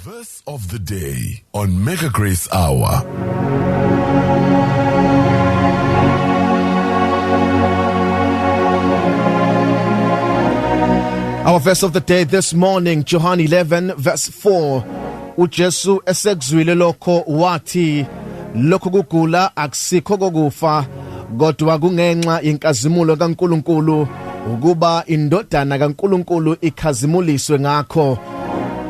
Verse of the day on Mega Grace Hour. Our verse of the day this morning, John 11 verse 4. UJesu esekuzwile lokho wathi, lokho kugula akusikho kokufa, kodwa kungenxa yenkazimulo kaNkuluNkulu, ukuba indodana kaNkuluNkulu ikhazimuliswe ngakho.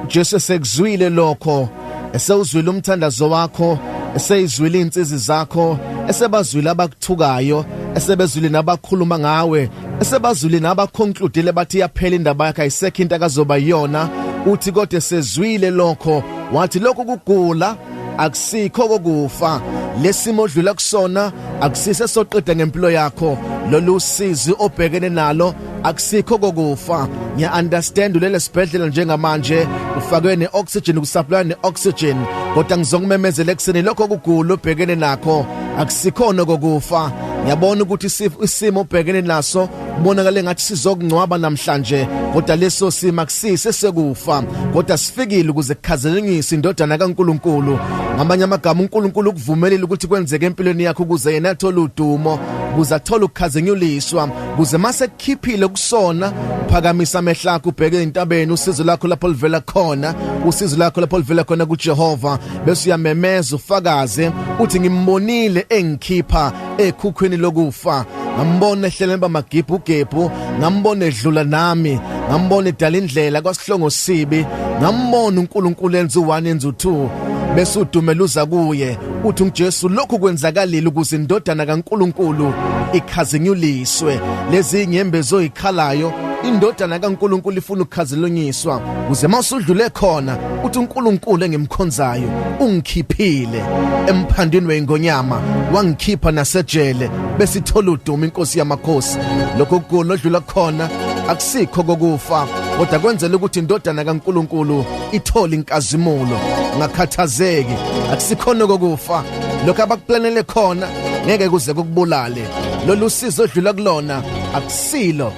Jesu esekuzwile lokho, esewuzwile umthandazo wakho, eseyizwile insizi zakho, esebazwile abakuthukayo, esebezwile nabakhuluma ngawe, esebazwile nabaconcludile bathi yaphela indaba yakhe, ayisekho into akazoba yiyona. Uthi kodwa sezwile lokho, wathi lokho kugula akusikho kokufa, lesimo odlula kusona akusise soqeda ngempilo yakho, lolu sizi obhekene nalo akusikho kokufa. Ngiya understand ulele sibhedlela njengamanje, ufakwe neoxygen, kusupply neoxygen, kodwa ngizokumemezela ekuseni lokho kugula obhekene nakho akusikhona kokufa. Ngiyabona ukuthi isimo obhekene naso kubonakala ngathi sizokungcwaba namhlanje, kodwa leso simo akusise sekufa, kodwa sifikile ukuze kukhazelengise indodana kaNkuluNkulu. Ngamanye amagama, uNkulunkulu ukuvumelile ukuthi kwenzeke empilweni yakho ukuze yena athole udumo, ukuze athole ukukhazenyuliswa, ukuze mase kukhiphile kusona phakamisa amehlo akho ubheke entabeni, usizo lakho lapho livela khona, usizo lakho lapho livela khona kuJehova, bese uyamemeza ufakaze uthi ngimbonile engikhipha ekhukhwini lokufa, ngambona ehleleni bamagibhu gebhu, ngambona edlula nami, ngambona edala indlela kwasihlongo sibi, ngambona uNkulunkulu enza u1 enza u2, bese udumela uza kuye uthi uJesu lokhu kwenzakalile ukuze indodana kaNkulunkulu ikhazinyuliswe. Lezi inyembezi oyikhalayo, indodana kaNkulunkulu ifuna ukukhazinyuliswa, ukuze mawusudlule khona uthi uNkulunkulu engimkhonzayo ungikhiphile emphandwini weingonyama, wangikhipha nasejele, bese ithola udumo inkosi yamakhosi. Lokho kugula odlula khona akusikho kokufa, kodwa kwenzela ukuthi indodana kaNkulunkulu ithole inkazimulo. Ungakhathazeki, akusikhona kokufa. Lokho abakuplanele khona ngeke kuze kukubulale. Lolu sizo odlula kulona akusilo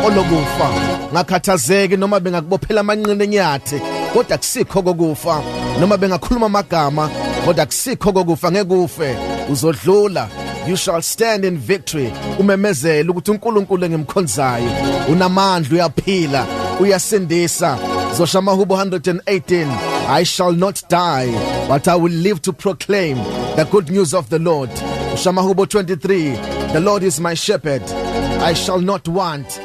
olokufa. Ngakhathazeki noma bengakubophela amanqina enyathi, kodwa akusikho kokufa. Noma bengakhuluma amagama, kodwa akusikho kokufa, ngeke ufe, uzodlula. You shall stand in victory. Umemezele ukuthi uNkulunkulu engimkhonzayo unamandla, uyaphila, uyasindisa. Zosha Amahubo 118, I shall not die, but I will live to proclaim the good news of the Lord. Shamahubo 23, the Lord is my shepherd, I shall not want.